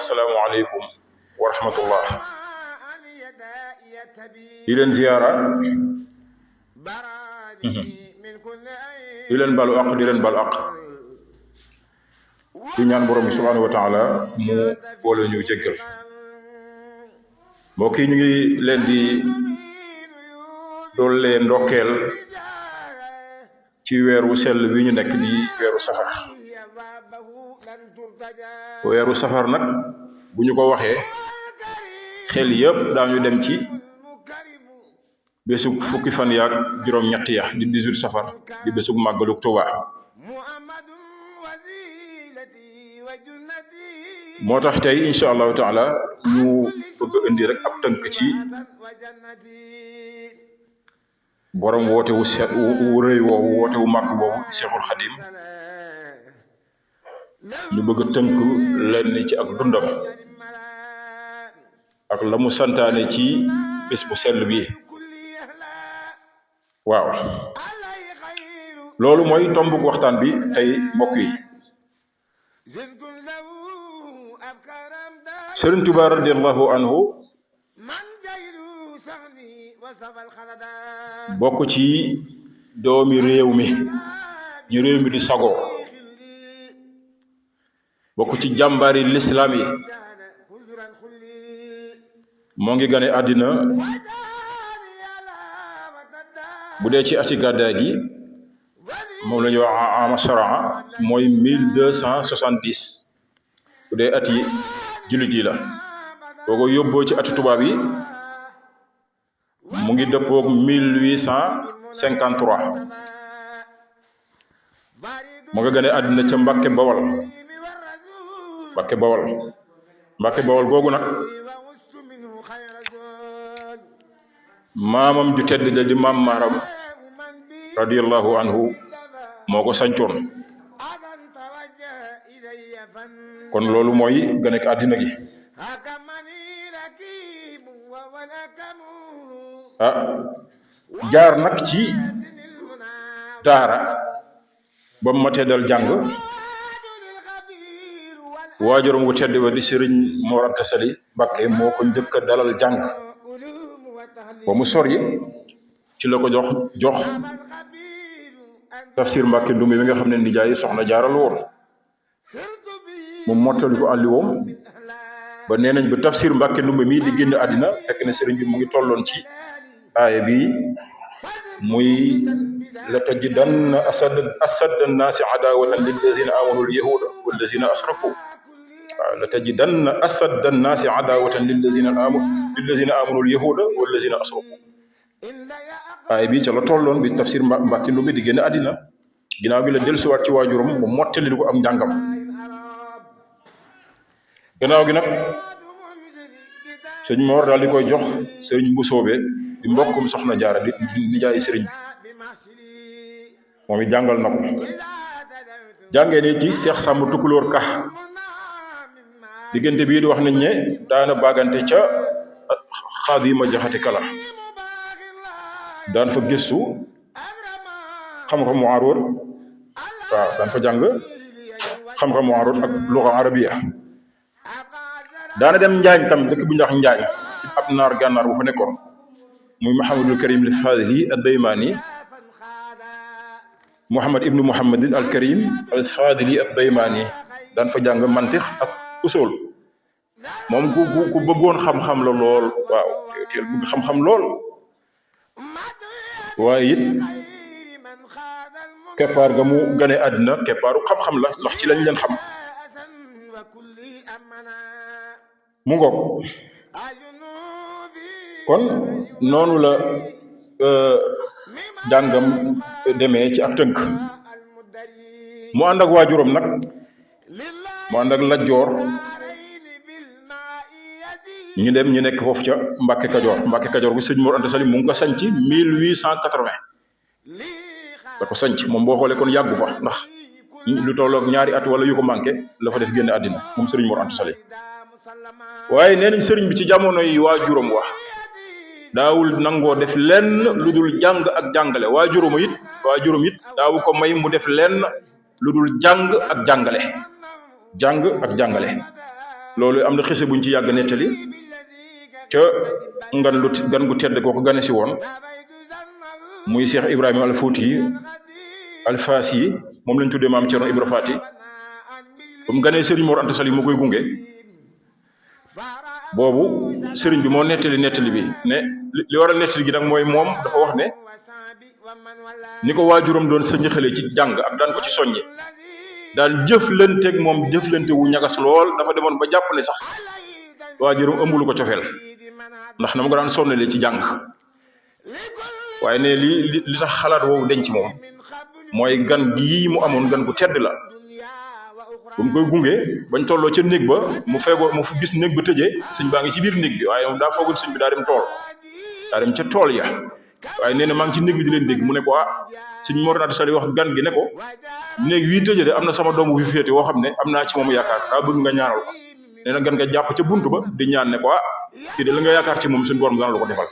assalaamu aleykum wa rahmatullah. di leen ziyaara di leen balu aq di leen balu aq di ñaan borom bi subhanahu wa taala mu boole ñu jéggal. mbokk yi ñu ngi leen di doole ndokkeel ci weeru sell wi ñu nekk di weeru safar. weeru safar nag bu ñu ko waxee xel yëpp daañu dem ci bésug fukki fan yaak juróom-ñett ya di 18 safar di bésug màggalug Tuubaa. moo tax tey incha allahu taala ñu bëgg indi rek ab tënk ci borom woote wu set wu rëy woowu woote wu màgg boobu Seexul Xadim ñu bëgg tënk lenn ci ak dundam ak la mu santaane ci bés bu sell bi. waaw loolu mooy tombuk waxtaan bi tey mbokk yi. Sëriñ Tuubaa radiyallahu anhu bokk ci doomi réew mi ñu réew mi di sagoo, bokk ci jàmbaari lislaam yi. moo ngi gane àddina bu dee ci ati gàddaay gi moom la ñuy wax ama saraa mooy 1270 bu dee ati jullit yi la. boo ko yóbboo ci ati tubaab yi mu ngi dëppoog 1853. mu nga gane àddina ca Mbàkke Bawal. Mbàkke Bawal googu nag maamam ju tedd ja di maam Maaram radiyallahu anhu moo ko sancoon. kon loolu mooy ganek àddina gi. jaar nag ci daara ba mu matee dal jàng. waajuram wu tedd ba di Sëriñ Mor Anta Sali Mbàkke moo ko njëkk a dalal jàng ba mu sori ci la ko jox tafsir Mbàkke Ndumbe mi nga xam ne nijaay soxna jaaral woon mu mottali ko àlliwoom ba nee nañ ba tafsir Mbàkke Ndumbe mii di génn àddina fekk ne sëriñ bi mu ngi tolloon ci aaya bi muy la tajidanna asadda nnaasi adaawatan lillazina amanu lyahuuda wallazina asraku. waaw la tajidanna asadda nnaasi adaawatan lillazina amanu lyahuuda wallazina asraku. aaya bi ca la tolloon bi tafsir Mbàkke Ndumbe di génn àddina. ginnaaw gi la dellusiwaat ci waajuram mu mottali ko am njàngam. gannaaw gi nag sëñ Mor daal di koy jox sëriñ bu soobee di mbokkum soxna jaara di nijaay sëriñ bi moom it jàngal na ko. jàngee ni ci Seex Sàmb Tukulóor Ka diggante bii di wax nañ ne daana baagante ca Xaadima Jaxate Kala daan fa gëstu xam-xamu aroot. waaw daan fa jàng xam-xamu aroot ak luxa arabiya. daana dem Njaañ tam dëkk bu ñax Njaañ ci ab naar gànnaar bu fa nekkoon muy Muhammadul Karim al Fadili ad Daymaani. Muhammad ibnu Muhammadin al Karim al Fadili ad Daymaani daan fa jàng mantix ak usul. moom ku bëggoon xam-xam la lool. waaw teel bëgg xam-xam lool. waaye it keppaar ga mu gane àddina keppaaru xam-xam la ndax ci lañ leen xam. mu ngoog kon noonu la jàngam demee ci ak tënk. mu ànd ak waajuram nag mu ànd ak Lat Joor ñu dem ñu nekk foofu ca Mbàkke Kajoor bi sëñ Mor Anta Sali mu ngi ko sanc 1880 la ko sanc moom boo xoolee kon yàggu fa ndax lu tolloog ñaari at wala yu ko manqué la fa def génn àddina moom sëriñ Mor Anta Sali. waaye nee nañ sëriñ bi ci jamono yi waajuram wax daawul nangoo def lenn lu dul jàng ak jàngale. waajuram it daawu ko may mu def lenn lu dul jàng ak jàngale. loolu am na xise buñ ci yàgg nettali ca gan gu tedd kooku gane si woon muy Cheikh Ibrahima al Fouti al Fassi moom lañ tuddee maam Cerno Ibra Faati ba mu ganee Serigne Mor Anta Sali mu koy gunge boobu Serigne bi moo nettali bi ne li waral nettali gi nag mooy moom dafa wax ne ni ko waajuram doon sa njëxale ci jàng ak daan ko ci soññi daal jëflanteeg moom jëflante wu ñagas lool dafa demoon ba jàpp ne sax waajuram ëmbulu ko cofeel ndax na ma ko daan sonnale ci jàng waaye ne li tax xalaat woowu denc moom mooy gan gii mu amoon gan gu tedd la ba mu koy gunge bañ tolloo ca néeg ba mu gis néeg ba tëjee sëñ baa ngi ci biir néeg bi waaye moom daa foogul sëñ bi daa dem ca tool ya waaye nee na maa ngi ci néeg bi di leen dégg mu ne ko sëñ Mor Anta Sali wax gan gi ne ko néeg wii tëjee de am na sama doom bu fi féete woo xam ne am naa ci moom yaakaar daa bëgg nga ñaanal ko nee na gan nga jàpp ca buntu ba di ñaan ne ko kii de la nga yaakaar ci moom suñu borom dana la ko defal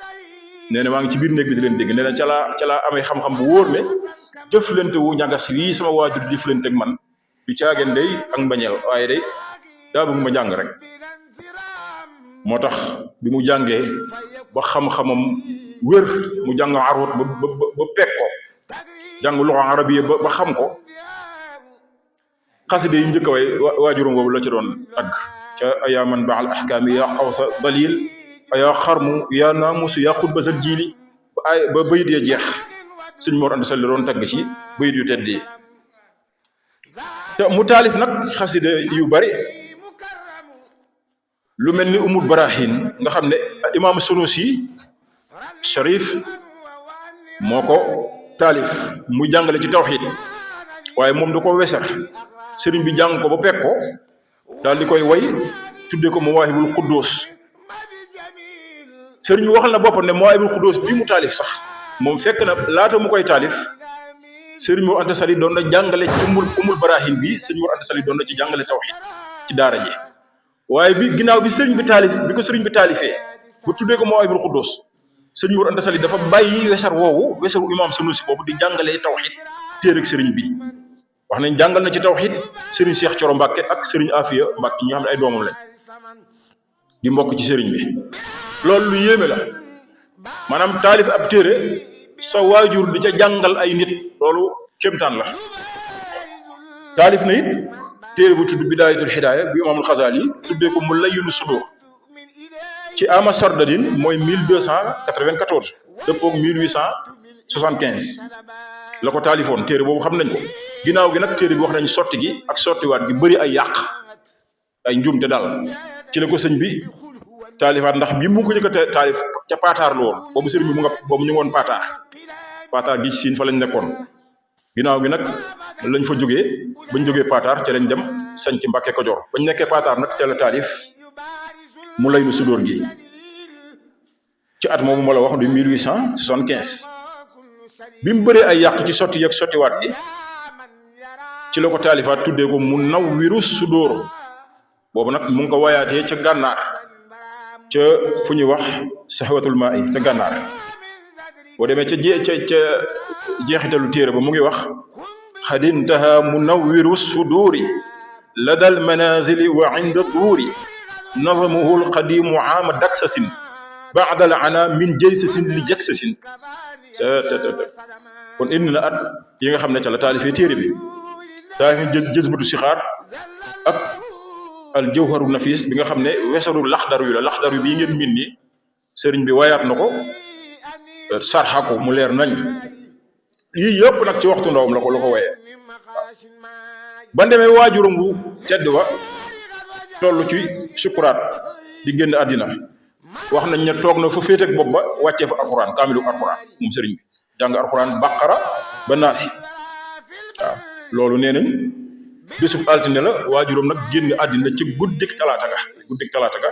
nee na maa ngi ci biir néeg bi di leen dégg nee na ca laa amee xam-xam bu wóor ne jëflante wu ñagas wii sama waajur jëflante ak man du caageen day ak mbañeel waaye day daa bëgg ma jàng rek moo tax bi mu jàngee ba xam-xamam wér mu jàng arut ba pekk ko jàng luxa arabiya ba xam ko xaside yi njëkk a way waajuram boobu la ca doon tagg ca ayaa man baaxal ahkaami yaa xawsa dalil ayaa xarmu yaa naamusu yaa xutba sal jiili ba bayit ya jeex sëñ Mor Anta Sali doon tagg ci bayit yu tedd yi te mu taalif nag xaside yu bari lu mel ni umul barahin nga xam ne imaam Sunusi Sharif moo ko taalif mu jàngale ci tawxiid waaye moom da ko wesar sëriñ bi jàng ko ba pekk ko daal di koy way tuddee ko Mawaahibul Quddus sëriñ bi waxal na boppam ne Mawaahibul Quddus bii mu taalif sax moom fekk na laata mu koy taalif sëriñ Mor Anta Sali doon na jàngale ci umul barahin bi sëriñ Mor Anta Sali doon na ci jàngale tawxiid ci daara ji waaye bi ginnaaw bi sëriñ bi sëriñ bi taalifee bu tuddee ko Mawaahibul Quddus sëriñ Mor Anta Sali dafa bàyyi wesaru imaam Sunusi boobu di jàngalee tawxiid téereg sëriñ bi wax nañ jàngal na ci tawxiid sëriñ Cheikh Coro Mbàkke ak sëriñ Afiya Mbàkke ñi nga xam ne ay doomam lañ di mbokk ci sëriñ bi loolu lu yéeme la maanaam taalif ab téere sa waajur di ca jàngal ay nit loolu kéemtaan la taalif na it téere bu tudd Bidaayatul Hidaaya bi imaamul Xasaali tuddee ko mu layyinu sudur ci ama sordadin mooy 1294 dëppoog 1875 la ko taalifoon téere boobu xam nañ ko ginnaaw gi nag téere bi wax nañ sotti gi ak sottiwaat gi bëri ay yàq ay njuumte daal ci la ko sëñ bi taalifaat ndax bi mu ko njëkk a taalif ca paataar la woon boobu sëriñ bi boobu ñu ngi woon paataar gi siin fa lañ nekkoon ginnaaw gi nag lañ fa jógee bañ jógee paataar ca lañ dem sañ ci Mbàkke Kajoor bañ nekkee paataar nag ca la taalif mu lay nu sudóor gi ci at moomu ma la wax du 1875 bi mu bëree ay yàq ci sotti yeeg sottiwaat gi ci la ko taalifaat tuddee ko mu naw wiru sudóor boobu nag mu ngi ko wayaatee ca gànnaar ca fu ñuy wax saxwatul maa yi ca gànnaar boo demee ca jeexitalu téere ba mu ngi wax xadintaha mu naw wiru sudóori ladal manazili wa inda duuri nazamuhu alqadimu aama daksasin baadal ana min jaysasin li jaksasin kon indi na at yi nga xam ne ca la taalifee téere bi taalif jëzbatu sixaar ak al jawharu nafis bi nga xam ne wesaru laxdar yu la laxdar yu bii ngeen min ni sëriñ bi wayaat na ko sarxa ko mu leer nañ yii yëpp nag ci waxtu ndawam la ko wayee ba demee waajuram bu tedd wa toll ci sukuraat di génn àddina wax nañ ne toog na fa féete ak bopp ba wàccee fa alxuraan kaamilu alxuraan moom sëriñ bi jàng alxuraan baqara ba naasi waaw loolu nee nañ bésub altine la waajuram nag génn àddina ci guddik talaata ga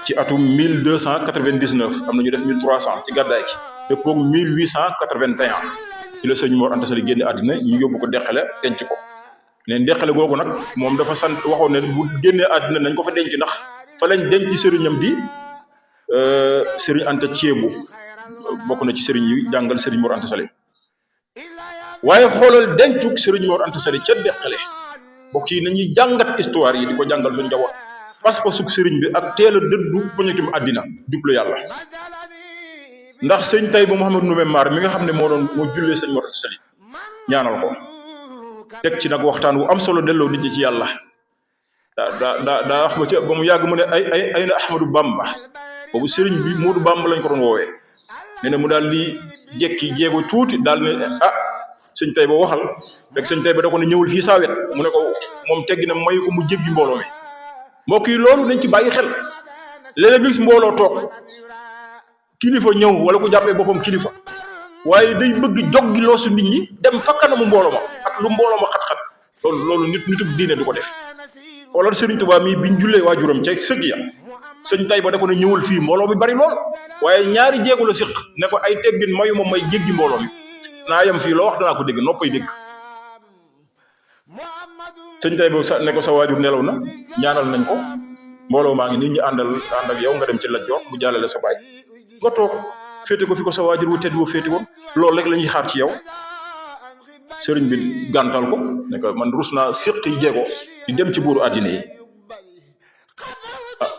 ci atum 1299 am na ñu def 1300 ci gàddaay gi dëppoog 1881 ci la sëñ Mor Anta Sali génn àddina ñu yóbbu ko deqale denc ko neen deqale googu nag moom dafa sant waxoon ne bu génnee àddina nañ ko fa denc ndax fa lañ denc sëriñam di sëriñ Anta Ceebu bokk na ci sëriñ yi jàngal sëriñ Mor Anta Sali waaye xoolal dencuk sëriñ Mor Anta Sali ca deqale bokk yi nañuy jàngat histoire yi di ko jàngal suñu njaboot pas-pasug sëriñ bi ak teel a dëddu poñetum àddina jublu yàlla. ndax sëñ Taïba Mouhamadou Ndoumé Mar mi nga xam ne moo jullee sëñ Mor Sali ñaanal ko teg ci nag waxtaan wu am solo delloo nit ñi ci yàlla daa wax ba mu yàgg mu ne ay na Ahmadou Bamba boobu sëriñ bi Moodu Bamba lañ ko doon woowee nee na mu daal di jekki jéego tuuti daal ne sëñ Taïba waxal rek sëñ Taïba da ko ne ñëwul fii saa wet mu ne ko moom teggi na mayu ko mu jéggi mbooloo mi. mbokk yi loolu nañ ci bàyyi xel léeg-léeg gis mbooloo toog kilifa ñëw wala ku jàppee boppam kilifa waaye day bëgg jog gi loosu nit ñi dem fa kanamu mbooloo ma ak lu mbooloo ma xat-xat loolu nitub diine du ko def. xoolal Sëriñ Tuubaa mii biñ jullee waajuram ca sëg ya sëñ Taïba da ko ne ñëwul fii mbooloo mi bari lool waaye ñaari jéego la siq ne ko ay teggin mayu ma may jéggi mbooloo mi naa yem fii loo wax danaa ko dégg noppay dégg. sëñ Taïba ne ko sa waajur nelaw na ñaanal nañ ko mbooloo maa ngi nit ñi ànd ak yow nga dem ci Lat Joor mu jàllale sa baay nga toog féete ko fi ko sa waajur wu tedd woo féete woon loolu rek la ñuy xaar ci yow. sëriñ bi gàntal ko ne ko man rus naa séqi jéego di dem ci buuru àddina yi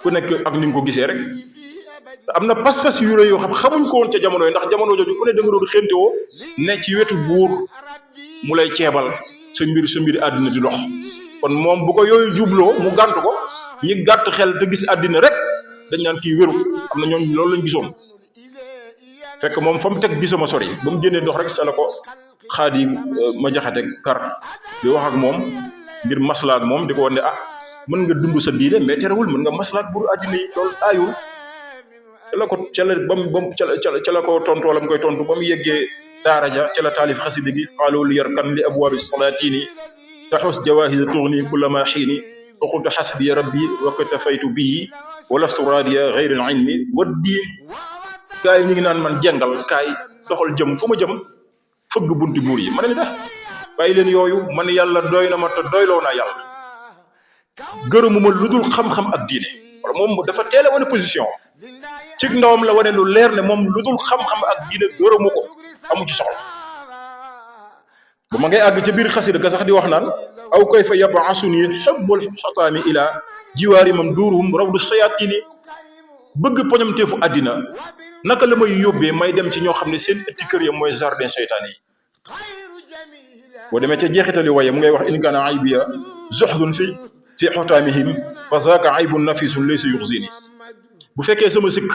ku nekk ak ni nga ko gisee rek am na pas-pas yu rëy yoo xamuñ ko woon ca jamono yi ndax jamono jooju ku ne da nga doon xéntewoo ne ci wetu buur mu lay ceebal sa mbir àddina di dox kon moom bu ko yooyu jubloo mu gànt ko ñi gàtt xel te gis àddina rek dañ naan kii wéru am na ñooñu loolu lañ gisoon fekk moom fa mu teg gisama sori ba mu génnee dox rek sa la ko xaadi ma jaxate kar di wax ak moom ngir maslaa ak moom di ko wane mën nga dund sa diine mais terewul mën nga maslaa ak buur àddina yi loolu aayul ca la ko tontu wala mu koy tontu ba mu yeggee daara ja ca la taalif xasida gi xaaloo li yar kan li abwaabi salaatini taxus jawaahisa tughni kulla ma xiini fa qultu xasbiya rabbi wa katafaytu bii walastu raadiya gayri al ilmi wa diin gaa yi ñu ngi naan man jengal kaay doxal jëm fu ma jëm fëgg bunti buur yi ma ne leen bàyyi leen yooyu man yàlla doy na ma te doyloo naa yàlla gërëmuma lu dul xam-xam ak diine wala moom dafa teel a wane position ci ndawam la wane lu leer ne moom lu dul xam-xam ak diine gërëmu ko amu ci soxla ba ma ngay àgg ca biir xasida ga sax di wax naan aw kayfa yab'asuni hubbul xataami ila jiwaari mam duuruhum rawdu sayatini bëgg poñamteefu àddina naka la may yóbbee may dem ci ñoo xam ne seen ëtti kër ya mooy jardin seytaane yi boo demee ca jeexitali waye mu ngay wax in kaana aybiya zuhdun fi xotaamihim fa zaaka aybun nafisun laysa yuxzini bu fekkee sama sikk